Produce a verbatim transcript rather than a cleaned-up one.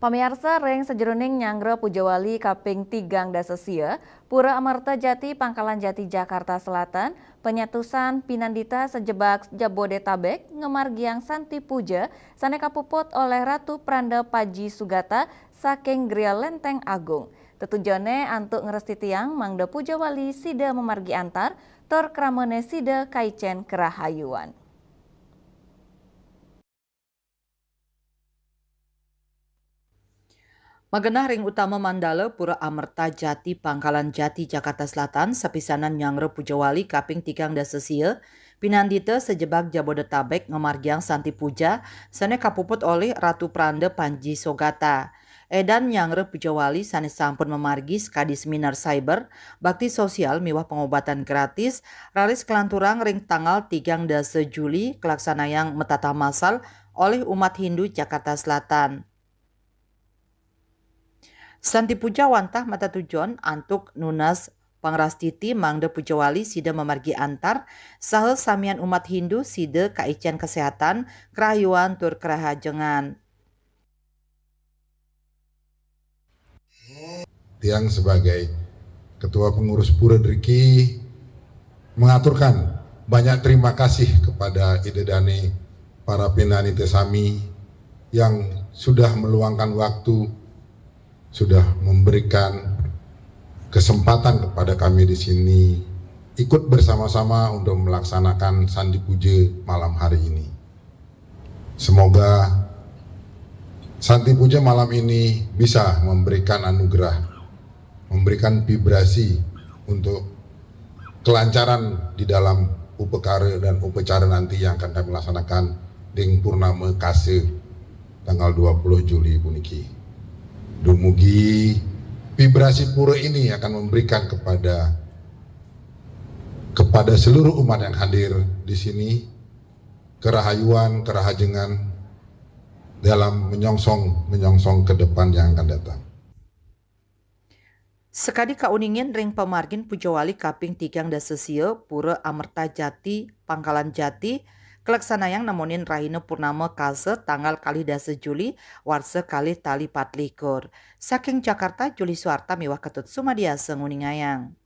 Pamiarsa, ring sajeroning nyanggra pujawali kaping tigang dasa sia, Pura Amerta Jati, Pangkalan Jati, Jakarta Selatan, panyatusan pinandita sajebag Jabodetabek ngamargiang Santi Puja sane kapuput olih Ratu Pranda Paji Sugata saking Griya Lenteng Agung. Tetujone antuk ngrestitiang mangda pujawali sida mamargi antar, tur kramane sida kaicen karahayuan. Magenah ring utama mandala Pura Amerta Jati, Pangkalan Jati, Jakarta Selatan, sapisanan nyanggra pujawali kaping tigang dasa sia, pinandita sajebag Jabodetabek ngamargiang Santi Puja sane kapuput olih Ratu Pranda Panji Sogata. Edan nyanggra pujawali sane sampun mamargi sakadi seminar cyber, bakti sosial miwah pangobatan gratis, raris kalanturang ring tanggal tigang dasa Juli, kalaksanayang matatah massal olih umat Hindu Jakarta Selatan. Santi Puja wantah matatujon antuk nunas pangrastiti mangda pujawali sida mamargi antar, saha samian umat Hindu sida kaicen kasehatan, karahayuan tur karahajengan. Tiang sebagai Ketua Pengurus Pura driki mengaturkan banyak terima kasih kepada Ida Dane, para pinanita sami yang sudah meluangkan waktu, sudah memberikan kesempatan kepada kami di sini ikut bersama-sama untuk melaksanakan Sandi Puja malam hari ini. Semoga Santi Puja malam ini bisa memberikan anugerah, memberikan vibrasi untuk kelancaran di dalam upakara dan upacara nanti yang akan kami laksanakan ring Purnama Kasa tanggal dua puluh Juli puniki. Dumugi vibrasi pura ini akan memberikan kepada kepada seluruh umat yang hadir di sini kerahayuan, kerahajengan dalam menyongsong menyongsong ke depan yang akan datang. Sakadi kauningin ring pamargin pujawali kaping tigang dasa sia Pura Amerta Jati, Pangkalan Jati, kalaksanayang namonin rahina Purnama Kasa tanggal kalih dasa Juli warsa kalih tali patlikur. Saking Jakarta, Juli Suarta miwah Ketut Sumadiasa nguningayang.